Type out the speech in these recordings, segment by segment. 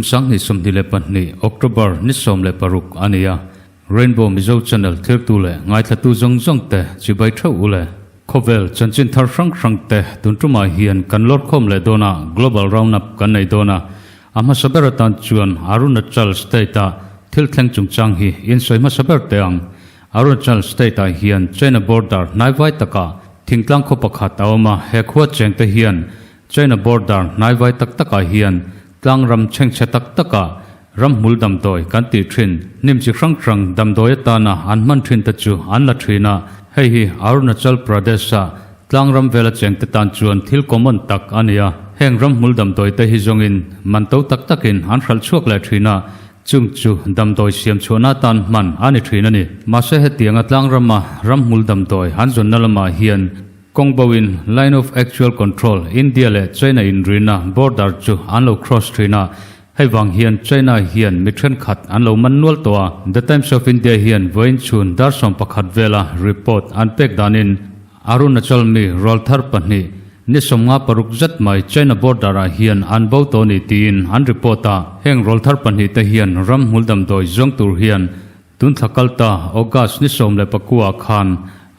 Kum 2022 October ni 16 a ni a, Rainbow Mizo Channel thirtu leh ngaithlatu zawng zawng te chibai theuh u le. Khawvel chanchin thar hrang hrang te tun tumah hian kan lawrkhawm leh dawn a, Global Roundup kan nei dawn a. A hmasa ber atan chuan Arunachal State-a thil thleng chungchang hi insawi hmasa ber teh ang. Arunachal State-ah hian China border hnaivai takah thingtlang khaw pakhat a awm a, he khua chengte hian China border hnaivai tak takah hian tlangram chhengchhe tak takah ramhmul damdawi kan tih thin hnim chi hrang hrang damdawi atana an hman thin te chu an la thin a, hei hi Arunachal Pradesh-a tlangram vela chengte tan chuan thil common tak a ni a, heng ramhmul damdawi te hi zawngin man to tak takin an hralh chhuak leh thin a, chung chu damdawi siam chhuahna atan hman a ni thin a ni. Mahse hetianga tlangrama ramhmul damdawi an zawnna lamah hian Kawng boin Line of Actual Control, India leh China inrina border chu an lo cross thin a, hei vang hian China hian mi thenkhat an lo man nual tawh a. The Times of India hian vawiin chhun dar 11 vela report an pek danin Arunachal mi rawlthar pahnih ni 56 zet mai China border ah hian an bo tawh ni tiin an report a. Heng rawlthar pahnih te hian ram hmul damdawi zawng tur hian Tun thla kalta August ni 19 khan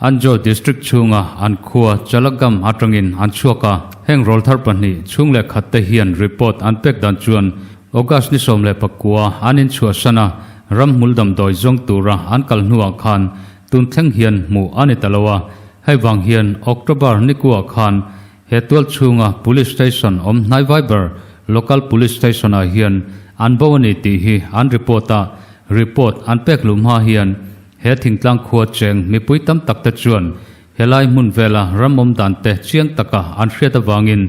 Anjaw District chhunga an khua Chalagam atangin an chhuak a, heng rawlthar pahnih chhung leh khat te hian report an pek dan chuan August ni 19 an inchhuahsan a, ramhmul damdawi zawng tura an kal hnuah khan tun thleng hian hmuh a ni ta lo a, hei vang hian October ni kuah khan he tual chhunga Police Station awm hnai vai ber Local Police Station ah hian an bo a ni tih hi an report a, Report an pek luh hma hian he thingtlang khua cheng mipui tam tak te chuan helai hmun vela ram awm dan te chiang taka an hriat avangin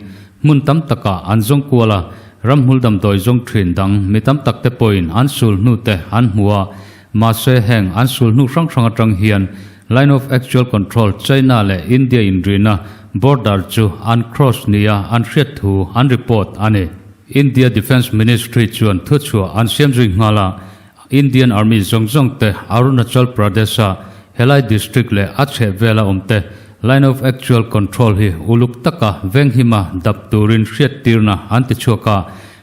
hmun tam takah an zawng kual a, ramhmul damdawi zawng thin dang mi tam tak te pawhin an sul hnu te an hmu a, mahse heng an sul hnu hrang hrang atang hian Line of Actual Control China leh India inrina border chu an cross nia an hriat thu an report a ni. India Defence Ministry chuan thuchhuah an siam zui nghal a, Indian Army zawng zawng te Arunachal Pradesh-a helai district leh a chhehvela awm te Line of Actual Control hi uluk taka venghima dap turin hriattirna an ti chhuak a,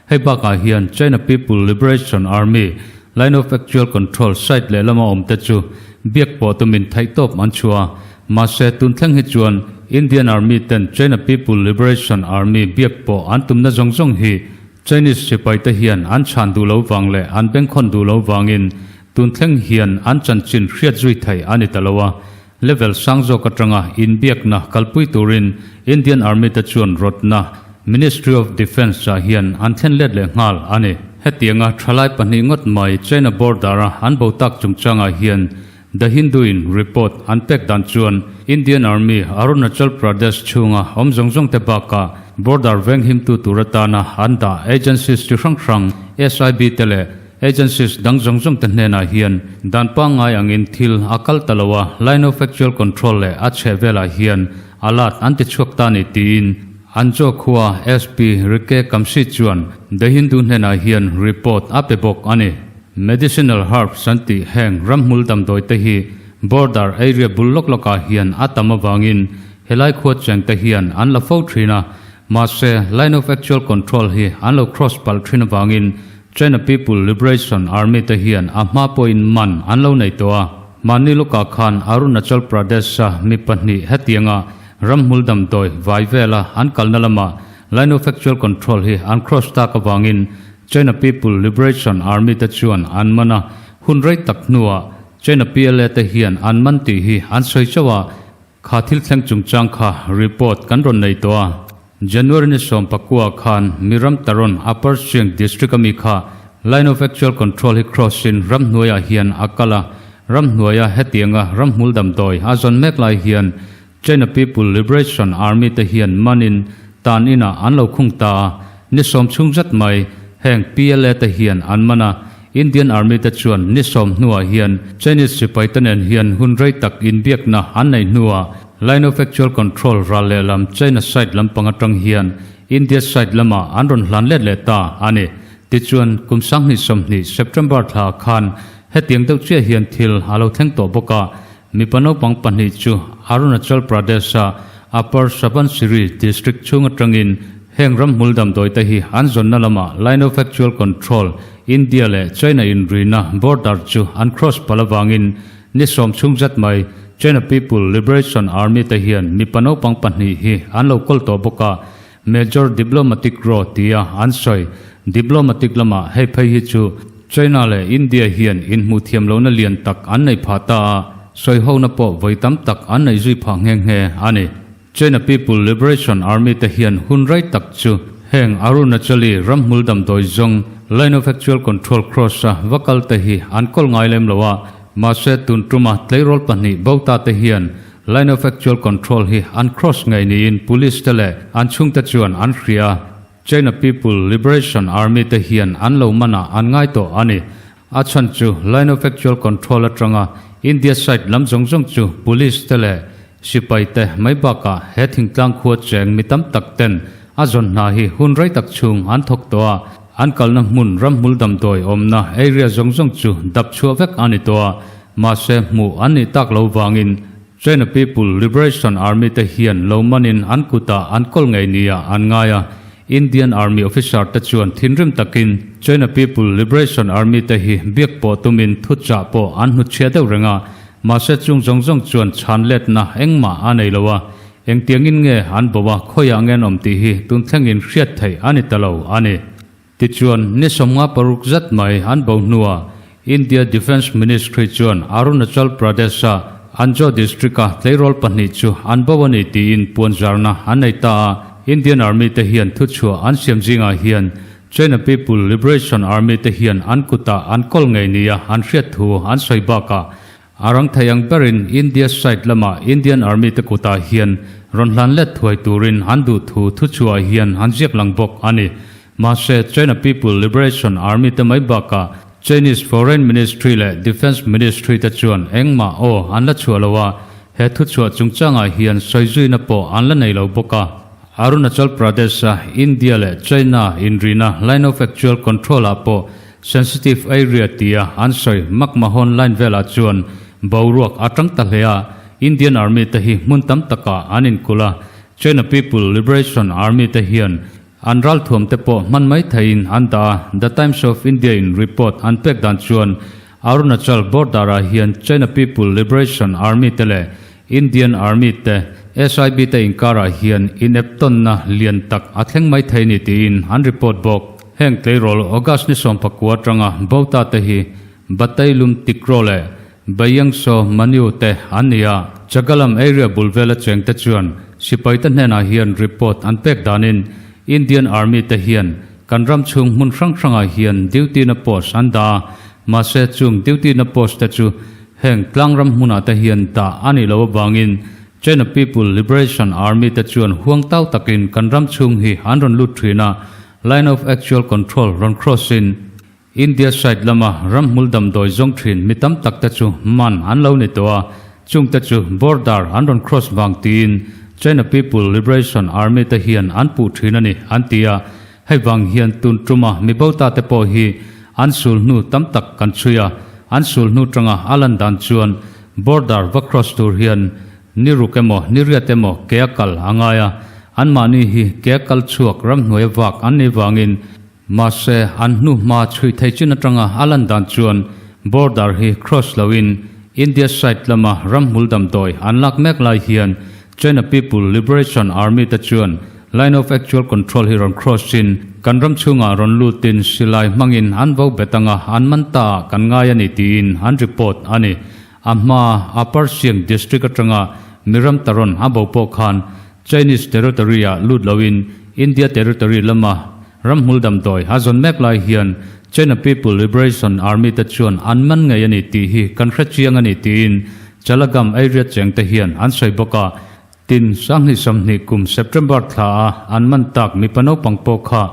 hei bakah hian China People Liberation Army Line of Actual Control side lehlama awm te chu biak pawh tumin theihtawp an chhuah a, mahse tun thleng hi chuan Indian Army ten China People Liberation Army biak pawh an tumna zawng zawng hi Chinese sipai te hian an chhan duh lo vang leh an bengkhawn duh lo vangin tun thleng hian an chanchin hriat zui thei a ni ta lo a, level sang zawk atanga inbiakna kalpui turin Indian Army te chuan rawtna Ministry of Defence ah hian an thlen let leh nghal a ni. Hetianga thalai pahnih ngawt mai China border a an bo tak chungchangah hian The Hindu in report an pek dan chuan Indian Army Arunachal Pradesh chhunga awm zawng zawng te bakah border venghimtu tur atana an dah agencies chi hrang hrang SIB te leh agencies dang zawng zawng te hnenah hian dan pangngai angin thil a kal ta lo a, line of actual control leh a chheh velah hian alert an ti chhuak ta ni tiin Anjaw khua SP Rike Kamsi chuan The Hindu hnenah hian report a pe bawk a ni. Medicinal herbs an tih heng ramhmul damdawi te hi border area bul lawk lawkah hian a tam avangin helai khua cheng te hian an la fo thin a, mahse line of actual control hi an lo cross palh thin avangin China People Liberation Army te hian a hma pawhin man an lo nei tawh a. Mahni lawkah khan Arunachal Pradesh-a mi pahnih hetianga ramhmul damdawi vai vela an kalna lamah line of actual control hi an cross tak avangin China People Liberation Army te chuan an man a, hun rei tak hnuah China PLA te hian an man tih hi an sawi chauh a, kha thil thleng chungchang kha report kan rawn nei tawh a. January ni 19 khan Miram Taron Upper Siang District ami kha Line of Actual Control hi cross in ramhnuaiah hian a kal a, ramhnuaia hetianga ramhmul damdawi a zawn mek lai hian China People Liberation Army te hian manin tan inah an lo khung ta a, ni sawm chhung zet mai heng PLA te hian an man a, Indian Army te chuan ni sawm hnuah hian Chinese sipai te nen hian hun rei tak inbiakna an nei hnuah Line of Actual Control ral lehlam China side lampang atang hian India side lamah an rawn hlan let leh ta a ni. Tichuan kum 2020 September thla khan hetiang deuh chiah hian thil a lo thleng tawh bawk a, Mipa naupang pahnih chu Arunachal Pradesh-a Upper Subansiri District chhung atangin Heng ramhmul damdawi te hi an zawnna lamah Line of Actual Control, India leh China inrina border chu an cross palh avangin ni sawm chhung zat mai China People Liberation Army te hian mipa naupang pahnih hi an lo kawl tawh bawk a, Major diplomatic row tia an sawi. Diplomatic lamah hei phei hi chu China leh India hian inhmuh thiam lohna lian tak an nei phah ta a, sawi hona pawh vawi tam tak an nei zui phah nghe nghe a ni. China People Liberation Army te hian hun rei tak chu heng Arunachali ramhmul damdawi zawng Line of Actual Control cross-a va kal te hi an kawl ngai lem lo a, mahse tun tuma tleirawl pahnih bo ta te hian Line of Actual Control hi an cross ngei niin Police te leh an chhungte chuan an hria a, China People Liberation Army te hian an lo manah an ngai tawh a ni. A chhan chu Line of Actual Control atanga India side lam zawng zawng chu Police te leh sipai te mai bakah he thingtlang khua cheng mi tam tak ten a zawn hna hi hun rei tak chhung an thawk tawh a, an kalna hmun ramhmul damdawi awmna area zawng zawng chu dap chhuah vek a ni tawh a. Mahse hmuh an nih tak lo vangin China People Liberation Army te hian lo manin an kutah an kawl ngei nia an ngai a. Indian Army officer te chuan thinrim takin China People Liberation Army te hi biak pawh tumin thuchah pawh an hnutchhiah deuh reng a. Mahse chung zawng zawng chuan chhan letna engmah a nei lo a. Engtiangin nge an bo a, khawiah nge an awm tih hi tun thlengin hriat theih a ni ta lo a ni. Tichuan, ni 56 zat mai an bo hnuah India Defence Ministry chuan Arunachal Pradesh-a Anjaw District-a tleirawl pahnih chu an bo a ni tiin puanzarna an nei ta a. Indian Army te hian thuchhuah an siam zingah hian China People Liberation Army te hian an kutah an kawl ngei nia an hriat thu an sawi bakah A rang thei ang berin India side lama Indian Army te kutah hian rawn hlan let thuai turin an duh thu thuchhuah hian an ziak lang bawk a ni. Mahse, China People Liberation Army te mai bakah Chinese Foreign Ministry leh Defence Ministry te chuan engmah aw an la chhuah lo a, he thuchhuah chungchangah hian sawizuina pawh an la nei lo bawk a. Arunachal Pradesh-a India leh China inrina Line of Actual Control-ah pawh Sensitive area tia an sawi McMahon line velah chuan boruak a tang ta hle a, Indian Army te hi hmun tam takah an inkulh a, China People Liberation Army te hian an ralthuam te pawh hman mai theihin an dah a, The Times of India in report an pek dan chuan Arunachal border ah hian China People Liberation Army te leh Indian Army te SIB te inkarah hian ineptawnna lian tak a thleng mai thei ni tiin an report bawk. Heng tleirawl August ni sawmpakua atanga bo ta te hi Batailum Tikro leh Bayangso Maniu te an ni a. Chagalam area bul vela cheng te chuan sipai te hnenah hian report an pek danin Indian Army te hian kan ram chhung hmun hrang hrangah hian duty na post an dah a, mahse chung duty na post te chu heng tlang ram hmunah te hian dah a nih loh avangin China People Liberation Army te chuan huang tau takin kan ram chhung hi an rawn lut thin a, Line of Actual Control rawn cross in India side lama ramhmul damdawi zawng thin mi tam tak te chu man an lo ni tawh a, chung te chu border an rawn cross vang tiin China People Liberation Army te hian an puh thin a ni an ti a, hei vang hian tun tuma mi bo ta te pawh hi an sul hnu tam tak kan chhui a, an sul hnu tanga a lan dan chuan border va cross tur hian Ni ruk emaw, ni riat emaw ke a kal a ngai a, anmahni hi ke a kal chhuak ramhnuai a vak an nih vangin mahse an hnu hma chhui thei chin atanga a lan dan chuan border hi cross loin India side lama ramhmul damdawi an lak mek lai hian China People Liberation Army te chuan Line of Actual Control hi rawn cross in kan ram chhungah rawn lutin silai hmangin an vo bet anga an man ta ah kan ngai a ni tiin an report a ni. A hma Upper Siang District atanga Miram Taron a bo pawh khan Chinese territory ah lut loin India territory lama ramhmul damdawi a zawn mek lai hian China People Liberation Army te chuan an man ngei a ni tih hi kan hre chiang a ni tiin Chalagam area cheng te hian an sawi bawk a. Tin, Sanghnih 20 kum September thla a an man tak mipa naupang pawh kha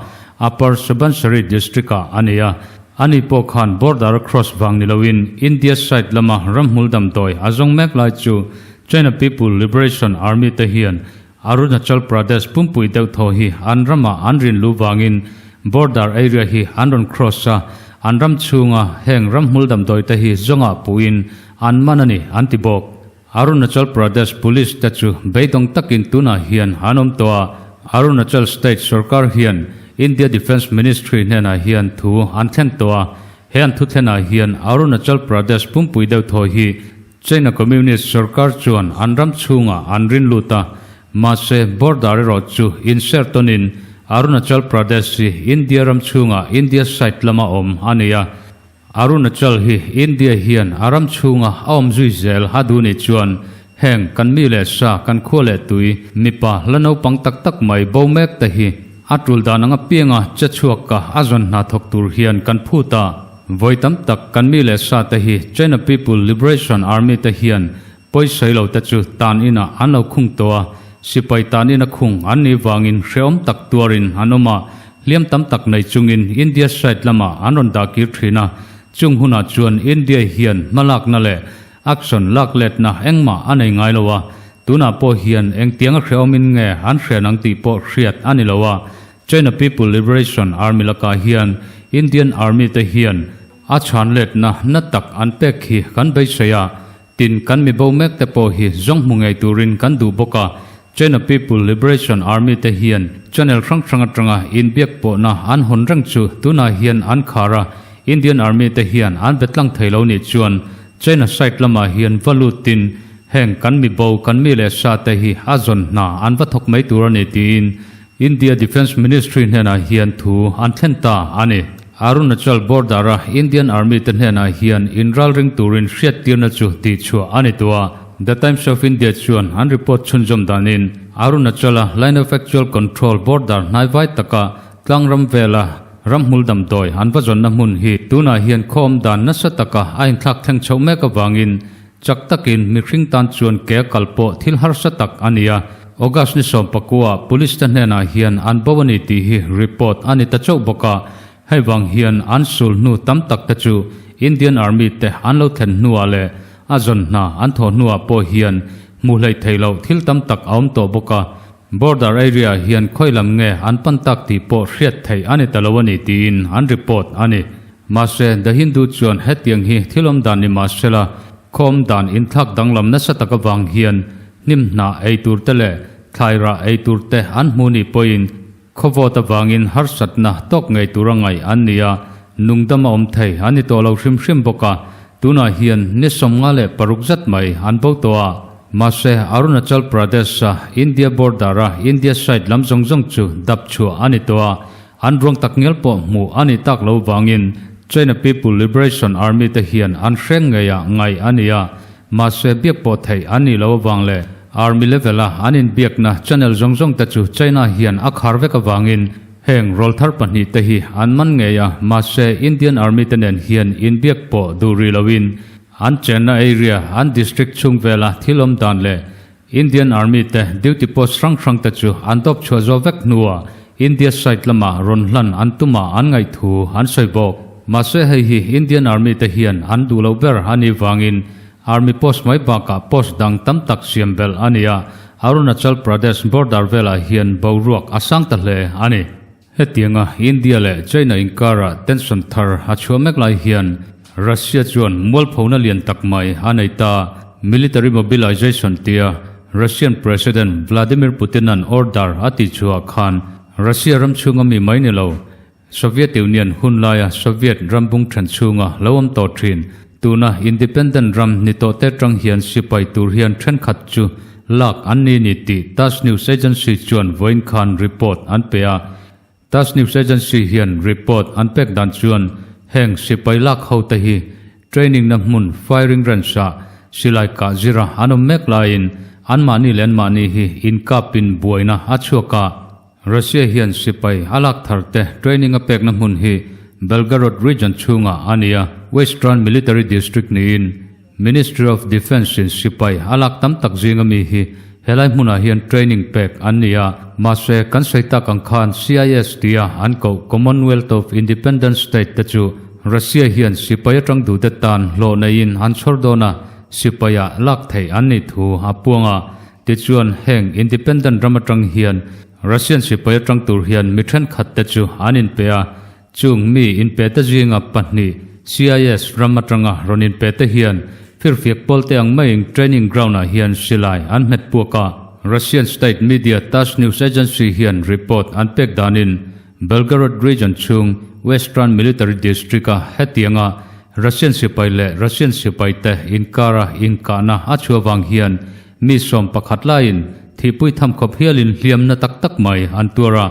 Upper Subansiri District ah a ni a. Ani pawh khan border a cross vang ni loin India side lama ramhmul damdawi a zawng mek lai chu China People Liberation Army te hian Arunachal Pradesh pumpui deuh thaw hi an ramah an rin lu vangin border area hi an rawn cross a, an ram chhunga heng ramhmul damdawi te hi zawngah puhin an man a ni an ti bawk. Arunachal Pradesh Police te chu beidawng takin tunah hian an awm tawh a. Arunachal State sorkar hian India Defence Ministry hnenah hian thu an thlen tawh a, he an thuthlenah hian Arunachal Pradesh pumpui deuh thaw hi China Communist sorkar chuan an ram chhungah an rin lut a, mahse border erawh chu inser tawnin Arunachal Pradesh hi India ram chhungah India side lama awm a ni a. Arunachal hi India hian a ram chhunga a awm zui zel a duh nih chuan heng kan mi leh sa kan khua leh tui mipa la naupang tak tak mai bo mek te hi a tul dan anga pianga che chhuak ka a zawn hna thawk tur hian kan phut a. Vawi tam tak kan mi leh sa te hi China People Liberation Army te hian pawisawi lo te chu tan inah an lo khung tawh a, sipai tan ina khung an nih vangin hrehawm tak tuarin an awm a, Hliam tam tak nei chungin India side lamah an rawn dah kir thin a, chung hunah chuan India hian hmalakna leh action lak letna engmah a nei ngai lo a, tunah pawh hian engtianga hrehawmin nge an hrian ang tih pawh hriat a ni lo a, China People Liberation Army lakah hian Indian Army te hian a chhan letna na tak an pek hi kan beisei a. Tin, kan mi bo mek te pawh hi zawng hmu ngei turin kan duh bawk a, China People Liberation Army te hian channel hrang hrang atanga inbiak pawhna an hawn reng chu tunah hian an khar a, Indian Army te hian an be tlang thei lo nih chuan China side lamah hian va lutin heng kan mi bo kan mi leh sa te hi a zawn hna an va thawk mai tur a ni tiin India Defence Ministry hnenah hian thu an thlen ta a ni. Arunachal border-a Indian Army te hnenah hian inralring turin hriattirna chu tihchhuah a ni tawh a. The Times of India chuan an report chhunzawm danin Arunachal-a Line of Actual Control border hnaivai taka tlangram vela ramhmul damdawi an va zawnna hmun hi tunah hian khawm dan nasa taka a inthlak thleng chhoh mek avangin Chak takin mihring tan chuan ke a kal pawh thil harsa tak a ni a, August ni sawmpakua Police te hnenah hian an bo a ni tih hi report a ni ta chauh bawk a, hei vang hian an sul hnu tam tak te chu Indian Army te an lo thlen hnuah leh a zawn hna an thawh hnuah pawh hian hmuh hleih theih loh thil tam tak a awm tawh bawk a, border area hian khawi lam nge an pan tak tih pawh hriat theih a ni ta lo a ni tiin an report a ni. Mahse, The Hindu chuan hetiang hi thil awm dan ni mahsela, khaw awm dan inthlak danglam nasa tak avang hian hnim hnah ei tur te leh thlai rah ei tur te an hmu ni pawhin khaw vawt avangin harsatna tawk ngei tura ngaih an ni a, nungdam a awm thei an ni tawh lo hrim hrim bawk a, tunah hian ni 56 zat mai an bo tawh a. Mahse, Arunachal Pradesh-a India border-a India side lam zawng zawng chu dap chhuah a ni tawh a, An ruang tak ngial pawh hmuh a nih tak lo vangin China People Liberation Army te hian an hreng ngeiah ngaih a ni a, mahse biak pawh theih an nih lo avang leh Army level a an inbiakna channel zawng zawng te chu China hian a khar vek avangin heng rawlthar pahnihte hi an man ngei a, mahse Indian Army te nen hian inbiak pawh duh rih loin an chenna area an district chhung vela thil awm dan leh Indian Army te duty post hrang hrang te chu an dawp chhuah zawh vek hnuah India side lamah rawn hlan an tumah an ngaih thu an sawi bawk. Mahse hei hi Indian Army te hian an duh loh ber a nih vangin Army post mai bakah post dang tam tak siam belh a ni a, Arunachal Pradesh border velah hian boruak a sang ta hle a ni. Hetianga India leh China inkara tension thar a chhuah mek lai hian Russia chuan mualphona lian tak mai a nei ta. Military mobilization tia Russian President Vladimir Putin-a'n order a tihchhuah khan Russia ram chhunga mi mai ni lo, Soviet Union hun laia Soviet ram bung then chhunga lo awm tawh thin, tuna independent ram ni tawh te tang hian sipai tur hian thenkhat chu lak an ni ni tih Tass News Agency chuan vawiin khan report an pe a. Tass News Agency hian report an pek dan chuan heng sipai lak ho te hi training na hmun firing range ah silai kah zira an awm mek laiin anmahni leh anmahni hi inkapin buaina a chhuak a. Russia hian sipai a lak thar te training a pekna hmun hi Belgorod region chhungah a ni a, Western Military District niin Ministry of Defence in sipai a lak tam tak zinga mi hi helai hmunah hian training pek an ni a, mahse kan sawi tak ang khan CIS tia an koh Commonwealth of Independent State te chu Russia hian sipai atang duhte tan hlawh neiin an chhawr dawn a, sipaiah lak theih an nih thu a puang a. Tichuan, heng independent ram atang hian Russian sipai atang tur hian mi thenkhat te chu an inpe a, chung mi inpe te zinga pahnih CIS ram atanga rawn inpe te hian firfiak pawl te ang maiin training ground ah hian silai an hmet puak a. Russian state media Tass news agency hian report an pek danin Belgorod region chhung Western Military District-a hetianga Russian sipai leh Russian sipaite inkara inkahna a chhuah vang hian mi 11 laiin thihpui tham khawp hialin hliamna tak tak mai an tuar a.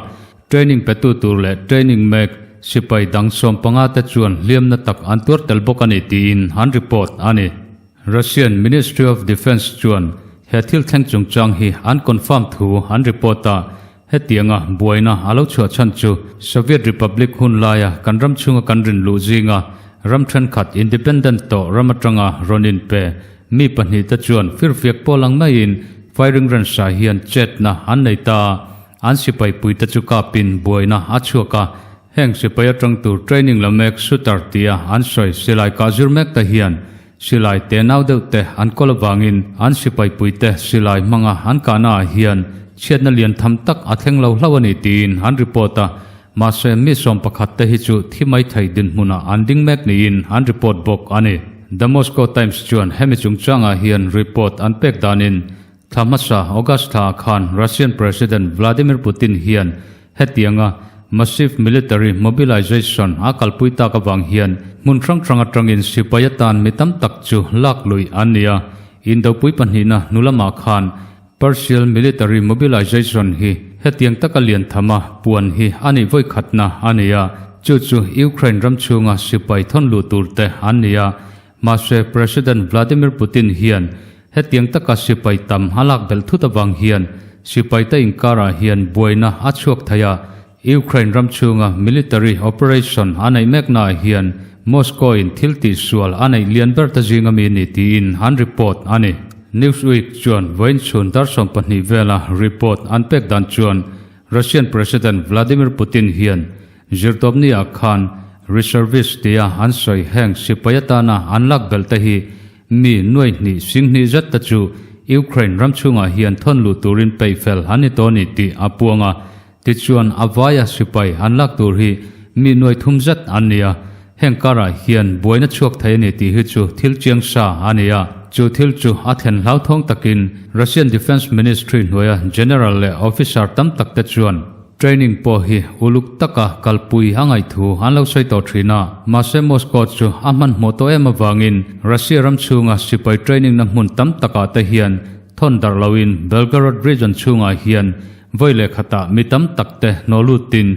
Training petu tur leh training mek sipai dang 15 te chuan hliamna tak an tuar tel bawk a ni tiin an report a ni. Russian Ministry of Defence chuan he thil thleng chungchang hi an confirm thu an report a, hetianga buaina a lo chhuah chhan chu Soviet Republic hun laia kan ram chhunga kan rin luh zinga ram thenkhat independent tawh ram atanga rawn inpe mi pahnihte chuan firfiak pawl ang maiin firing range ah hian chetna an nei ta a. An sipai puite chu kapin buaina a chhuak a, heng sipai atang tur training la mek shooter tia an sawi silai kah zir mek te hian silai te nau deuh te an kawl avangin an sipai puite silai hmanga an kahna ah hian chhiatna lian tham tak a thleng lo hlauh a ni tiin an report a, mahse mi 11 te hi chu thi mai thei dinhmunah an ding mek niin an report bawk a ni. The Moscow Times chuan hemi chungchangah hian report an pek danin Thla hmasa August thla ah khan Russian President Vladimir Putin hian hetianga massive military mobilization a kalpui tak avang hian hmun hrang hrang atangin sipai atan mi tam tak chu lak luih an ni a. Indopui pahnihna hnu lamah khan partial military mobilization hi hetiang taka lian thama puan hi a nih vawikhatna a ni a, chu chu Ukraine ram chhunga sipai thawn luh tur te an ni a. Mahse, President Vladimir Putin hian hetiang taka sipai tam a lak belh thut avang hian sipaite inkarah hian buaina a chhuak thei a, Ukraine ram chhunga military operation a neih meknaah hian Moscow-in thil tihsual a neih lian ber ta zing ami ni tiin an report a ni. Newsweek chuan vawiin chhun dar 20 vela report an pek dan chuan Russian President Vladimir Putin hian Zirtawpni-ah khan reservist tia an sawi heng sipai atana an lak belh te hi mi nuai hnih sing hnih zet te chu Ukraine ram chhungah hian thawn luh turin peih fel an ni tawh a ni tih a puang a. Tichuan a vaia sipai an lak tur hi mi nuai thum zet an ni a, heng karah hian buaina chhuak thei a ni tih hi chu thil chiang sa a ni a. Chu thil chu a thlen hlauthawng takin Russian Defence Ministry hnuaia General leh Officer tam tak te chuan Training pawh hi uluk taka kalpui a ngaih thu an lo sawi tawh thin a, mahse Moscow chu a hmanhmawh tawh em avangin Russia ram chhunga sipai training na hmun tam takah te hian thawn darh loin Belgorod region chhungah hian vawi leh khatah mi tam tak te hnawh lutin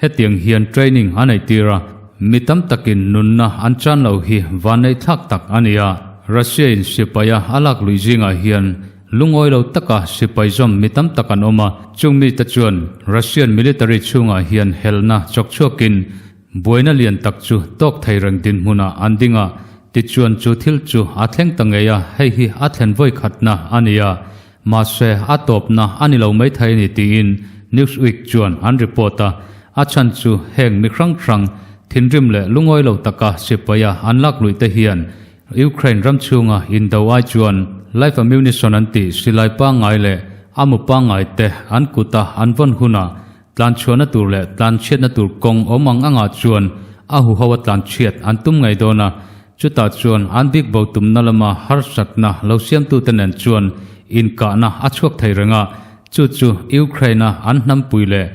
hetiang hian training a neih tir a, mi tam takin nunna an chan lo hi vanneih thlak tak a ni a, Russia in sipaia a lak luih zingah hian Lungawi lo taka sipai zawm mi tam tak an awm a, chung mite chuan Russian military chhungah hian helna chawk chhuakin buaina lian tak chu tawk thei reng dinhmunah an ding a, tichuan chu thil chu a thleng ta ngei a, hei hi a thlen vawi khatna a ni a, mahse a tawpna a ni lo mai thei a ni tiin Newsweek chuan an report a, a chhan chu heng mi hrang hrang thinrim leh lungawi lo taka sipaia an lak luih te hian Ukraine ram chhunga indo ai chuan live ammunition an tih silai pangngai leh a mu pangngai te an kuta an vawn hunah tlanchhuahna tur leh tlanchhiatna tur kawng awm ang angah chuan a huho a tlanchhiat an tum ngei dawn a, chutah chuan an bik bo tumna lama harsatna lo siamtute nen chuan inkahna a chhuak thei reng a, chu chu Ukraine-a an hnampui leh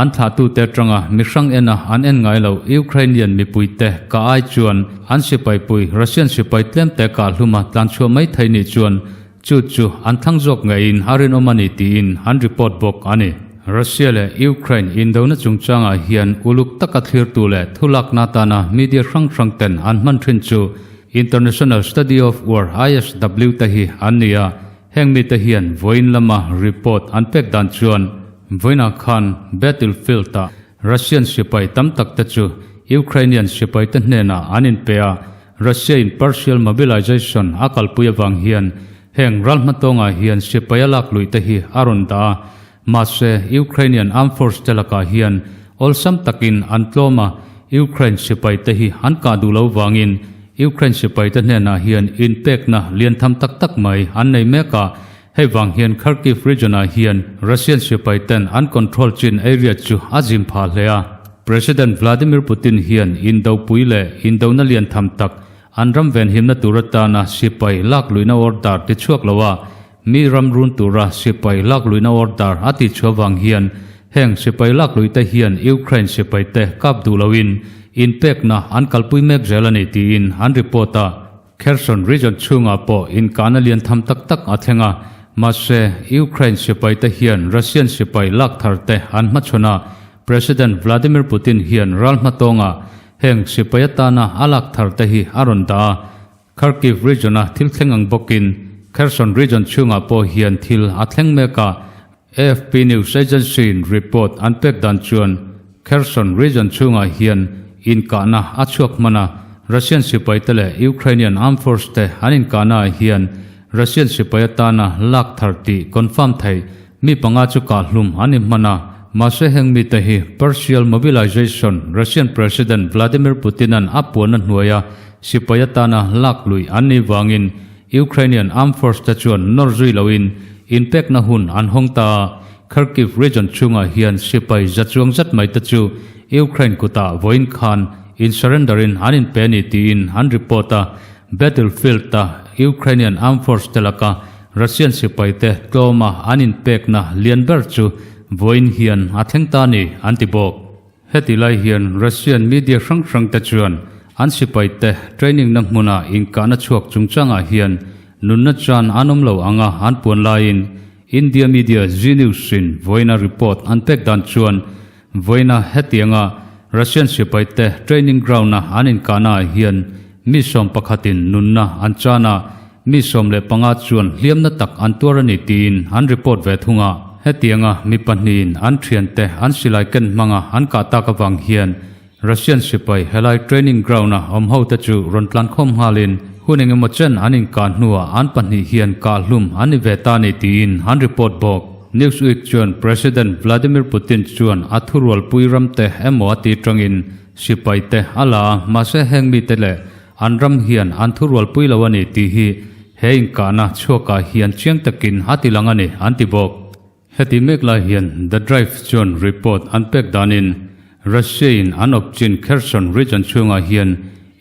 An thlahtute atanga mi hrang ena an en ngai lo Ukrainian mipuite ka ai chuan an sipaipui Russian sipai tlemte kah hluma tlanchhuah mai thei nih chuan chu chu an thlang zawk ngeiin a rinawm a ni tiin an report bawk a ni. Russia leh Ukraine indona chungchangah hian uluk taka thlirtu leh thulakna atana media hrang hrang ten an hman thin chu International Study of War, ISW, te hi an ni a, heng mite hian vawiin lama report an pek dan chuan Vawiinah khan battlefield-ah Russian sipai tam tak te chu Ukrainian sipai te hnenah an inpe a, Russia-in partial mobilization a kalpui avang hian heng ral hmatawngah hian sipai a lak luih te hi a rawn dah a, mahse Ukrainian armed force te lakah hian awlsam takin an tlawm a, Ukraine sipai te hi an kah duh lo vangin Ukraine sipai te hnenah hian inpekna lian tham tak tak mai an nei mek a. Hei vang hian Kharkiv region-ah hian Russian sipai ten an control chin area chu a zim phah hle a. President Vladimir Putin hian indopui leh indona lian tham tak an ram venhimna tur atana sipai lak luihna order ti chhuak lo a. Mi ram run tura sipai lak luihna order a tihchhuah vang hian heng sipai lak luihte hian Ukraine sipaite kap duh loin inpekna an kalpui mek zel a ni tiin an report a. Kherson region chhungah pawh inkahna lian tham tak tak a thleng a, mahse Ukraine sipaite hian Russian sipai lak tharte an hmachhawn a, President Vladimir Putin hian ral hmatawngah heng sipai atana a lak tharte hi a rawn dah a. Kharkiv region-a thil thleng ang bawkin Kherson region chhungah pawh hian thil a thleng mek a, AFP news agency-in report an pek dan chuan Kherson region chhungah hian inkahna a chhuak hman a, Russian sipaite leh Ukrainian armed force-te an inkahnaah hian Russian sipai atana lak thar tih confirm theih mi panga chu kahhlum an ni hman a, mahse heng mite hi partial mobilization Russian President Vladimir Putin-a'n a puanna hnuaia sipai atana lak luih an nih vangin Ukrainian Armed Force te chuan nawr zui loin inpekna hun an hawng ta a, Kharkiv region chhungah hian sipai za chuang zat mai te chu Ukraine kutah vawiin khan in surrender in an inpe a ni tiin an report a, battlefield a Ukrainian Armed Force te laka Russian sipai te tlawma an inpekna lian ber chu vawiin hian a thleng ta a ni an ti bawk. Heti lai hian Russian media hrang hrang te chuan an sipai te training na hmuna inkahna chhuak chungchangah hian nunna chan an awm lo anga an puan laiin India media Zee News in vawiina report an pek dan chuan vawiina hetianga Russian sipai te training ground a an inkahna ah hian mi 11 in nunna an chan a, Mi 15 chuan hliamna tak an tuar a ni tiin an report ve thung a. Hetianga mi pahnihin an thiante an silai ken hmanga an kah tak avang hian Russian sipai helai training ground-a awm hote chu rawn tlankhawm nghalin hun engemaw chen an inkah hnuah an pahnih hian kah hlum an ni ve ta a ni tiin an report bawk. Newsweek chuan President Vladimir Putin chuan a thurualpui ramte emaw a ti tangin sipaite a la a, mahse heng mite leh An ram hian an thurualpui lo a ni tih hi he inkahna chhuakah hian chiang takin a ti lang a ni, an ti bawk. Heti mek lai hian The Drive chuan report an pek danin Russia-in an awpchin Kherson region chhungah hian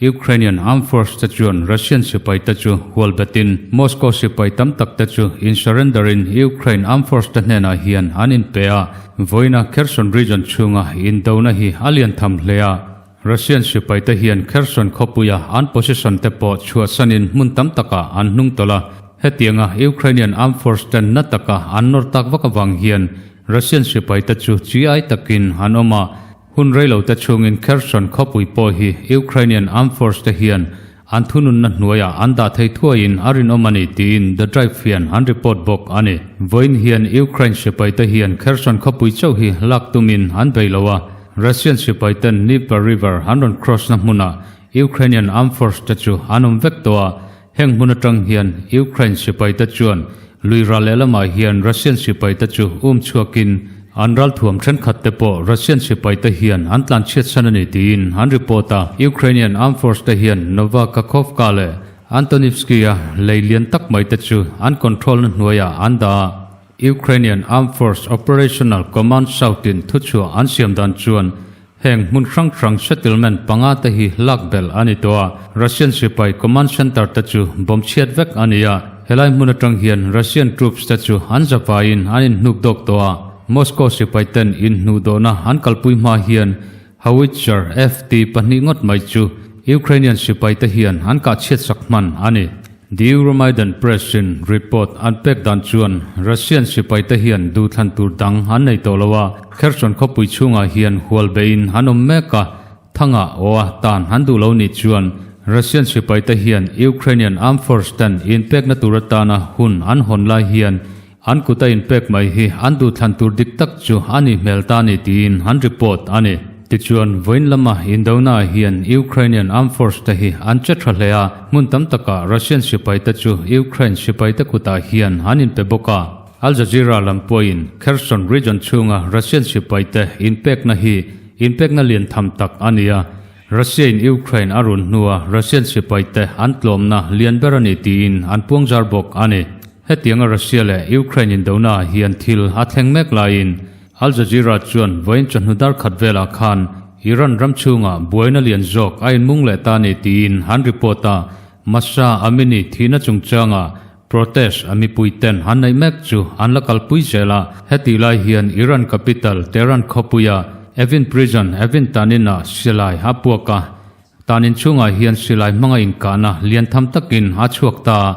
Ukrainian armed force te chuan Russian sipai te chu hual betin Moscow sipai tam tak te chu in surrender in Ukraine armed force te hnenah hian an inpe a, vawiina Kherson region chhunga indona hi a lian tham hle a. Russian sipaite hian Kherson khawpuia an position te pawh chhuahsanin hmun tam takah an hnung tawlh a, hetianga Ukrainian armed force ten na taka an nawr tak vak avang hian Russian sipaite chu chi ai takin an awm a, hun reilote chhungin Kherson khawpui pawh hi Ukrainian armed force te hian an thununna hnuaiah an dah thei thuaiin a rinawm a ni tiin The Drive hian an report bawk a ni. Vawiin hian Ukraine sipaite hian Kherson khawpui chauh hi lak tumin an bei lo a, Russian sipaiten Dnieper River an rawn cross na hmunah Ukrainian Armed Force te chu an awm vek tawh a, heng hmun atang hian Ukraine sipaite chuan lui ral lehlamah hian Russian sipaite chu um chhuakin an ralthuam thenkhat te pawh Russian sipaite hian an tlanchhiatsan a ni tiin an report a. Ukrainian Armed Force te hian Nova Kakhovka leh Antonivsky-a lei lian tak mai te chu an control na hnuaiah an dah a. Ukrainian Armed Force Operational Command South-in thuchhuah an siam dan chuan heng hmun hrang hrang settlement panga te hi lak belh a ni tawh a, Russian sipai command center te chu bomb chhiat vek a ni a, helai hmun atang hian Russian troops te chu an zavaiin an inhnuk dawk tawh a, Moscow sipai ten inhnuhdawhna an kalpui hma hian Howitzer FT pahnih ngawt mai chu Ukrainian sipai te hian an kah chhiat sak hman a ni. The Euromaidan Press in report an pek dan chuan Russian sipai te hian duhthlan tur dang an nei tawh lo a, Kherson khawpui chhungah hian hual beiin an awm mek a, thangah aw a tan an duh lo nih chuan Russian sipai te hian Ukrainian Armed Force ten inpekna tur atana hun an hawn lai hian An kut a inpek mai hi an duhthlan tur dik tak chu a nih hmel ta ni tiin an report a ni. Tichuan, vawiin lama indonaah hian Ukrainian Armed Force te hi an che tha hle a, hmun tam takah Russian sipaite chu Ukraine sipaite kutah hian an inpe bawk a. Al Jazeera lam pawhin Kherson region chhunga Russian sipaite inpekna hi inpekna lian tham tak a ni a, Russia-in Ukraine a run hnua Russian sipaite an tlawmna lian ber a ni tiin an puangzar bawk a ni. Hetianga Russia leh Ukraine indonaah hian thil a thleng mek laiin Al Jazeera chuan vawiin chawhnu dar khat velah khan Iran ram chhungah buaina lian zawk a inmung leh ta ni tiin an report a, Mahsa Amini thihna chungchangah. Protest a mipui ten an neih mek chu an la kalpui zel a, hetih lai hian Iran capital Tehran khawpuia Evin Prison, Evin Tanin-ah silai a puak a, Tanin chhungah hian silai hmanga inkahna lian tham takin a chhuak ta a,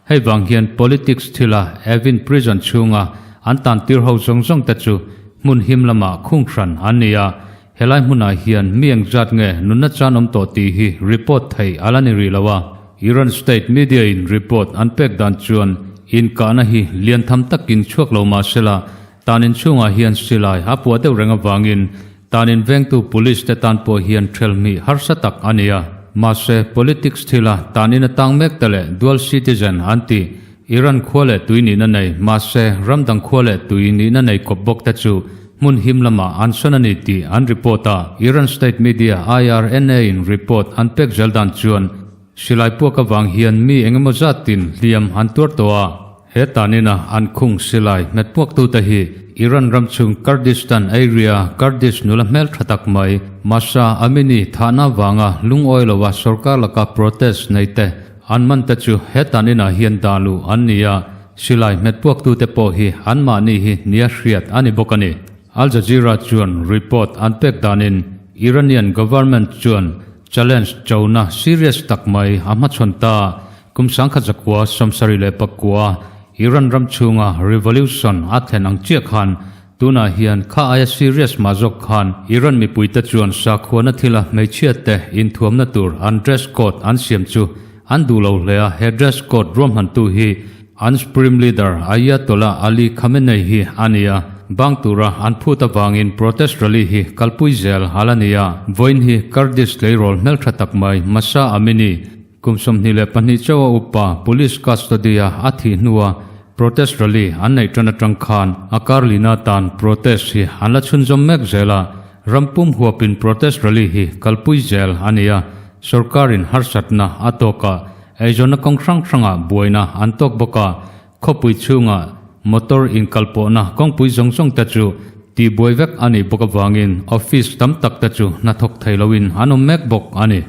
hei vang hian politics thila Evin Prison chhunga an tan tir ho zawng zawng te chu hmun him lamah khung hran an ni a, Helai hmunah hian mi engzat nge nunna chan awm tawh tih hi report theih a la ni rih lo a. Iran state media in report an pek dan chuan inkahna hi lian tham takin chhuak lo mah sela, tan inchhungah hian silai a puah deuh reng avangin tan invengtu police te tan pawh hian ṭhelhmih harsa tak a ni a. Mahse, politics thila tan in a tang mek te leh dual citizen an ti Iran khua leh tui nihna nei, mahse ram dang khua leh tui nihna nei kawp bawk te chu hmun him lamah an sawn a ni tih an report a. Iran state media IRNA in report an pek zel dan chuan silai puak avang hian mi eng emaw zatin hliam an tuar tawh a. He tanina an khung silai hmet puaktute hi Iran ram chhung Kurdistan area Kurdish nula hmel tha tak mai Mahsa Amini thahna vanga lungawi lova sorkar laka protest nei te An man te chu hetan inah hian dah luh an ni a, silai hmet puaktute pawh hi anmahni hi nia hriat a ni bawk a ni. Al Jazeera chuan report an pek danin Iranian government chuan challenge chona serious tak mai a hmachhawn ta. Kum 1979 Iran ram chhunga revolution a thlen ang chiah khan Tunah hian kha aia serious mah zawk khan Iran mipuite chuan sakhuana thila hmeichhiate inthuamna tur an dress code an siam chu an duh lo hle a, he dress code ruahmantu hi an Supreme Leader Ayatollah Ali Khamenei hi a ni a, bang tura an phut avangin protest rally hi kalpui zel a la ni a. Vawiin hi Kurdish tleirawl hmeltha tak mai Mahsa Amini Kum 22 chauha upa police custody-a a thih hnua protest rally an neih tan atang khan a kar lina tan protest hi an la chhunzawm mek zel a, ram pum huapin protest rally hi kalpui zel a ni a, sorkarin harsatna a tawk a, eizawnna kawng hrang hrangah buaina an tawk bawk a, khawpui chhunga motor inkalpawhna kawngpui zawng zawng te chu tihbuai vek a nih bawk avangin office tam tak te chu hnathawk thei loin an awm mek bawk a ni.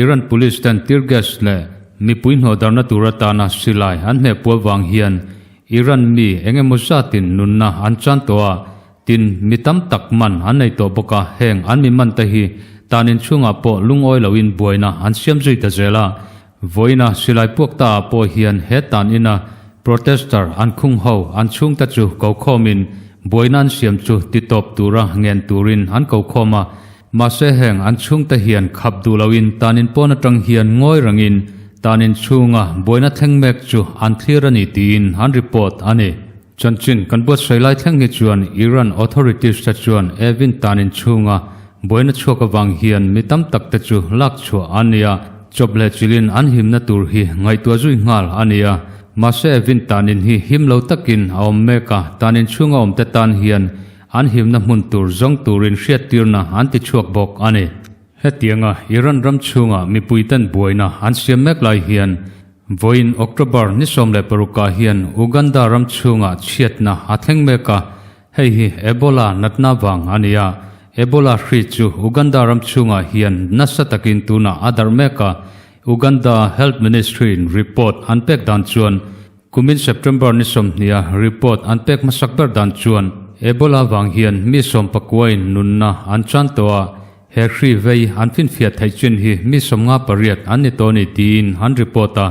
Iran police ten tear gas leh mipui hnawhdarna tur atana silai an hmeh pual vang hian Iran mi eng emaw zatin nunna an chan tawh a, tin mi tam tak man an nei tawh bawk a, heng an mi man te hi tan inchhungah pawh lungawi loin buaina an siam zui ta zel a. Vawiina silai puak ta ah pawh hian he tan ina protester an khung ho an chhungte chu ko khawmin buaina an siam chu titawp tura ngen turin an ko khawm a, Mahse heng an chhungte hian khap duh loin tanin pawn atang hian ngawi rangin tanin chhunga buaina thleng mek chu an thlir a ni tiin an report a ni. Chanchin kan buatsaih lai thleng hi chuan Iran authorities te chuan Evin tanin chhunga buaina chhuak avang hian mi tam tak te chu lak chhuah an ni a, chawp leh chilhin an himna tur hi ngaihtuah zui nghal a ni a. Mahse Evin tanin hi him lo takin a awm mek a, tanin chhunga awmte tan hian An himna hmun tur zawng turin hriattirna an ti chhuak bawk a ni. Hetianga Iran ram chhunga mipuiten buaina an siam mek lai hian vawiin October ni 16 ah hian Uganda ram chhunga chhiatna a thleng mek a, hei hi Ebola natna vang a ni a. Ebola hri chu Uganda ram chhungah hian nasa takin tunah a darh mek a, Uganda Health Ministry-in report an pek dan chuan Kumin September ni 20 a report an pek hmasak ber dan chuan Ebola vang hian mi sawmpakuain nunna an chan tawh a, he hri vei an finfiah theih chin hi mi 58 an ni tawh a ni tiin an report a.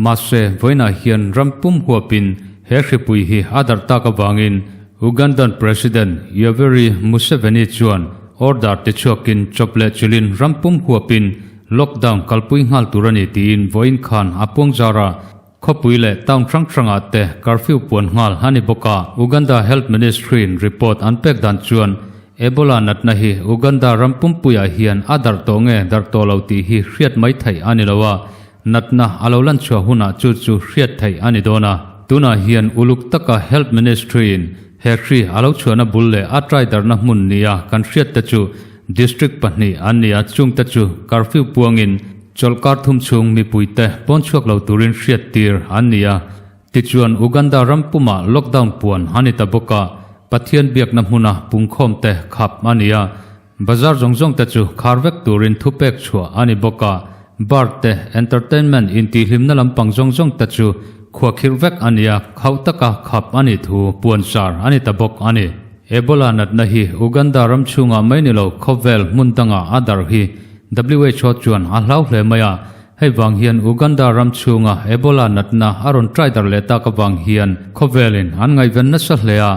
Mahse, vawiinah hian ram pum huapin he hripui hi a darh tak avangin Ugandan President Yoweri Museveni chuan order tichhuakin chawp leh chilhin ram pum huapin lockdown kalpui nghal tur a ni tiin vawiin khan a puangzar a. Khawpui leh town hrang hrangah te curfew puan nghal a ni bawk a. Uganda Health Ministry-in report an pek dan chuan Ebola natna hi Uganda ram pumpuiah hian a darh tawh nge darh tawh lo tih hi hriat mai theih a ni lo a, natna a lo lan chhuah hunah chu chu hriat theih a ni dawn a. Tunah hian uluk taka Health Ministry-in he hri a lo chhuahna bul leh a trai darhna hmun nia kan hriat te chu District pahnih an ni a, chungte chu curfew puangin Chawlhkar thum chhung mipuite pawn chhuak lo turin hriattir an ni a, tichuan Uganda ram pumah lockdown puan a ni ta bawk a, Pathian biakna hmuna pungkhawmte khap a ni a, bazar zawng zawngte chu khar vek turin thupek chhuah a ni bawk a, bar te, entertainment intihhlimna lampang zawng zawngte chu. khuakhirh vek a ni a, khauh taka khap a nih thu puanchar a ni ta bawk a ni. Ebola natna hi Uganda ram chhungah mai ni lo khawvel hmun dangah a darh hi WHO chuan a hlau hle mai a, hei vang hian Uganda ram chhunga Ebola natna a rawn try darh leh tak avang hian khawvelin an ngaihven nasa hle a,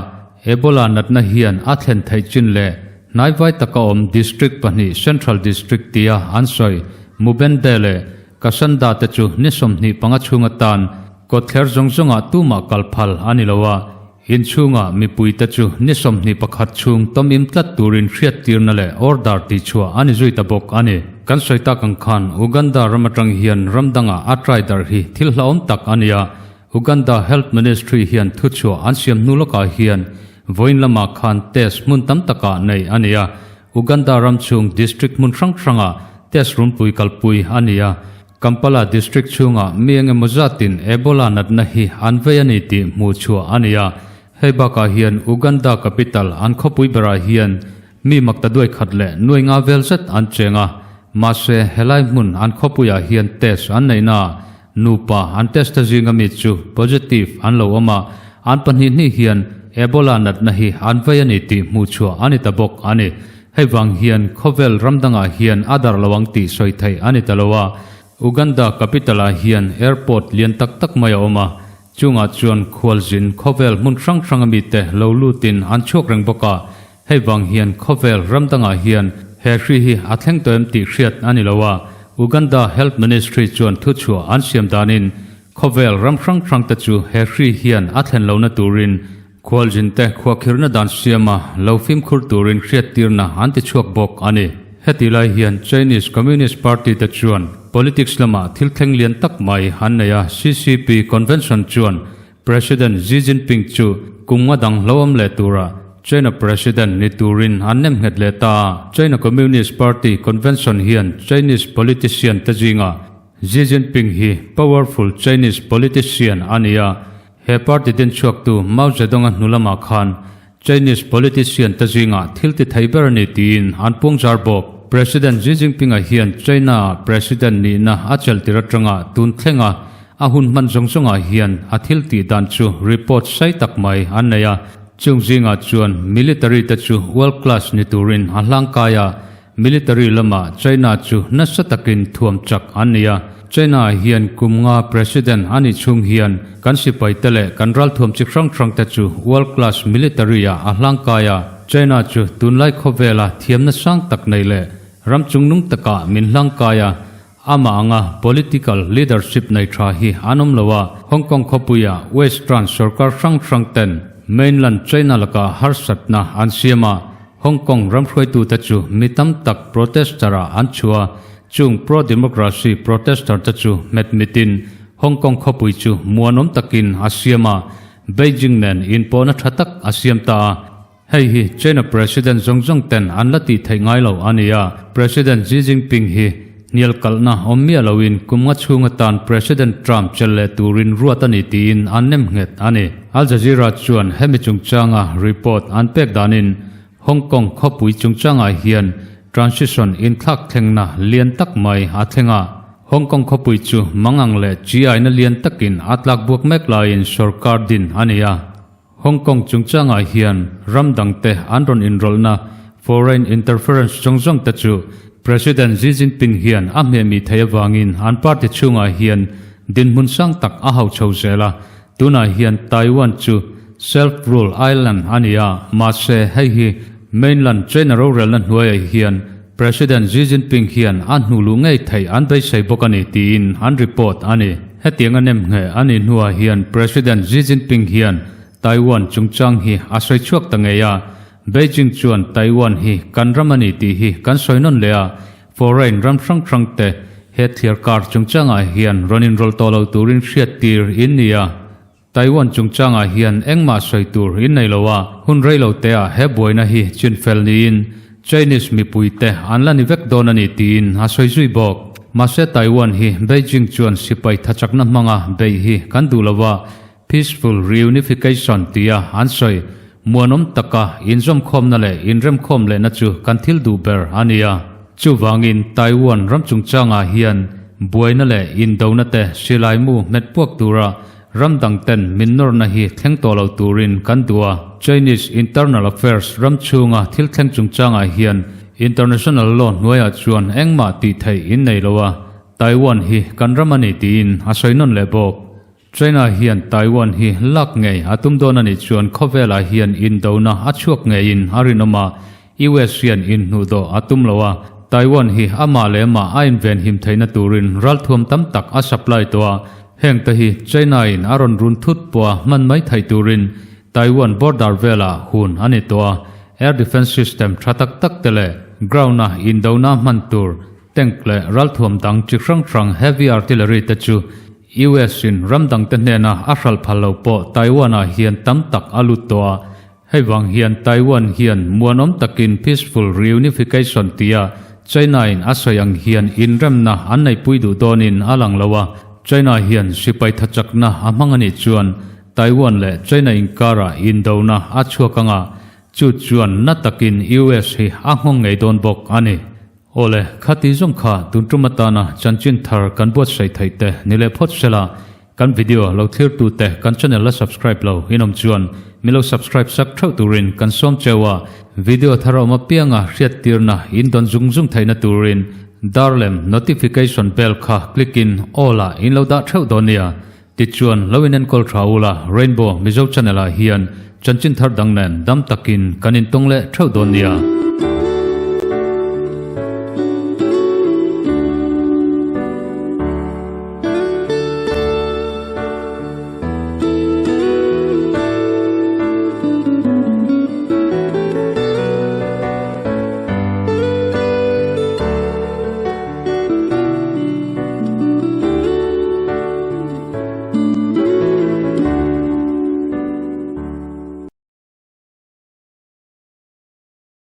Ebola natna hian a thlen theih chin leh hnaivai taka awm district pahnih Central District tia an sawi Mubende leh Kasanda te chu ni 25 chhung atan kawtthler zawng zawngah tumah kal phal a ni lo a, inchhunga mipuite chu ni 21 chhung tawmim tlat turin hriattirna leh order tihchhuah a ni zui ta bawk a ni. Kan sawi tak ang khan Uganda ram atang hian ram dangah a try darh hi thil hlauhawm tak a ni a, Uganda Health Ministry hian thuchhuah an siam hnu lawkah hian vawiin lamah khan test hmun tam takah neih a ni a, Uganda ram chhung district hmun hrang hrangah test runpui kalpui a ni a, Kampala district chhungah mi eng emaw zatin Ebola natna hi an vei a ni tih hmuh chhuah a ni a. Hei bakah hian Uganda capital an khawpui berah hian mi makta duai khat leh nuai nga vel zet an cheng a, mahse helai hmun an khawpuiah hian test an neihna ah Nupa an test a zinga mi chu positive an lo awm a, an pahnih hnih hian Ebola natna hi an vei a ni tih hmuh chhuah a ni ta bawk a ni. Hei vang hian khawvel ram dangah hian a darh lo ang tih sawi theih a ni ta lo a. Uganda capital ah hian airport lian tak tak mai a awm a, chungah chuan khualzin khawvel hmun hrang hrang a mite lo lutin an chhuak reng bawk a, Hei vang hian khawvel ram dangah hian he hri hi a thleng tawh em tih hriat a ni lo a, Uganda Health Ministry chuan thuchhuah an siam danin khawvel ram hrang hrang te chu he hri hian a thlen lohna turin khualzinte khuakhirhna dan siama lo fimkhur turin hriattirna an ti chhuak bawk a ni. Heti lai hian Chinese Communist Party te chuan politics lamah thil thleng lian tak mai an nei a, CCP Convention chuan President Xi Jinping chu kum nga dang hlauhawm leh tura China President ni turin an nem nghet leh ta a. China Communist Party Convention hian Chinese politician te zingah Xi Jinping hi powerful Chinese politician a ni a. He party din chhuaktu Mao Zedong-a hnu lamah khan Chinese politician te zingah thil ti thei ber a ni tiin an puangzar bawk. President Xi Jinping-a hian China-a president nihna a chelhtir atanga tun thlenga a hun hman zawng zawngah hian a thil tih dan chu report sai tak mai an nei a. Chung zingah chuan military te chu world class ni turin a hlangkai a, Military lamah China chu nasa takin thuam chak an ni a, China hian kum nga President a nih chhung hian kan sipaite leh kan ralthuam chi hrang hrang te chu world class military ah a hlangkai a, China chu tunlai khawvela thiamna sang tak nei leh ram chungnung takah min hlangkai a, amah anga political leadership nei tha hi an awm lo a, Hong Kong khawpuia Western sorkar hrang hrang ten mainland China lakah harsatna an siam a, Hong Kong ram hruaitute chu mi tam tak protester-ah an chhuah a, chung pro-democracy protester-te chu hmet mitin Hong Kong khawpui chu muanawm takin a siam a, Beijing nen inpawhna tha tak a siam ta a. Hei hi China President zawng zawng ten an la tih theih ngai lo a ni a, President Xi Jinping hi hnial kalhna awm miah loin kum nga chhung atan President Trump chelh leh turin ruat a ni tiin an nem nghet a ni. Al Jazeera chuan hemi chungchanga report an pek danin Hong Kong khawpui chungchangah hian transition inthlak thlengna lian tak mai a thleng a. Hong Kong khawpui chu mangang leh chi-aina lian takin a tlak buak mek laiin sorkar din a ni a. Hong Kong chungchangah hian ram dangte an rawn inrawlhna foreign interference zawng zawng te chu President Xi Jinping hian a hmehmih theih avangin an party chhungah hian dinhmun sang tak a hau chho zel a. Tunah hian Taiwan chu self-rule island a ni a, mahse hei hi mainland China rorelna hnuaiah hian President Xi Jinping hian a hnu luh ngei theih an beisei bawk a ni tiin an report a ni. Hetiang a nemngheh a nih hnuah hian President Xi Jinping hian Taiwan chungchang hi a sawi chhuak ta ngei a, Beijing chuan Taiwan hi kan ram a ni tih hi kan sawi nawn leh a, foreign ram hrang hrang te he thliar kar chungchangah hian rawn inrawlh tawh lo turin hriattir in ni a. Taiwan chungchangah hian engmah sawi tur in nei lo a, hun rei lo teah he buaina hi chinfel niin Chinese mipuite an la ni vek dawn a ni tiin a sawi zui bawk. Mahse Taiwan hi Beijing chuan sipai thachakna hmanga beih hi kan duh lo a, peaceful reunification tia an sawi muanawm taka inzawmkhawmna leh inremkhawm lehna chu kan thil duh ber a ni a. Chuvangin Taiwan ram chungchangah hian buaina leh indona te silaimu hmet puak tura. Ram dang ten min nawrna hi thleng tawh lo turin kan duh a. Chinese internal affairs ram chhunga thil thleng chungchangah hian international law hnuaiah chuan engmah tih theih in nei lo a, Taiwan hi kan ram a ni tiin a sawi nawn leh bawk. China hian Taiwan hi lak ngei a tum dawn a nih chuan khawvelah hian indona a chhuak ngeiin a rinawm a, US hian inhnuhdawh a tum lo a, Taiwan hi amah leh amah a invenhim theihna turin ralthuam tam tak a supply tawh a, heng te hi China in a rawn run thut pawha hman mai theih turin Taiwan border velah hun a ni tawh a, air defence system tha tak tak te leh ground a indona hman tur tank leh ralthuam dang chi hrang hrang heavy artillery te chu US in ram dang te hnena a hralh phal lo pawh Taiwan ah hian tam tak a lut tawh a, Hei vang hian Taiwan hian muanawm takin peaceful reunification tia China in a sawi ang hian inremna an neihpui duh dawnin a lang lo a, China hian sipai thachakna a hmang a nih chuan Taiwan leh China inkarah indona a chhuak anga chu chuan na takin US hi a nghawng ngei dawn bawk a ni. Awle, khati zawng kha tun tum atana chanchin thar kan buatsaih theih te ni leh phawt sela, kan video lo thlir tu te kan channel la subscribe lo in awm chuan min lo subscribe sak theuh turin kan sawm cheu a, video thar a awm apianga hriat tirna in dawn zung zung theihna turin dar lem notification bell kha click in all ah in lo dah theuh dawn nia. Tichuan lo in enkawl tha ula Rainbow Mizo channel ah hian chanchin thar dang nen dam takin kan intawng leh theuh dawn nia.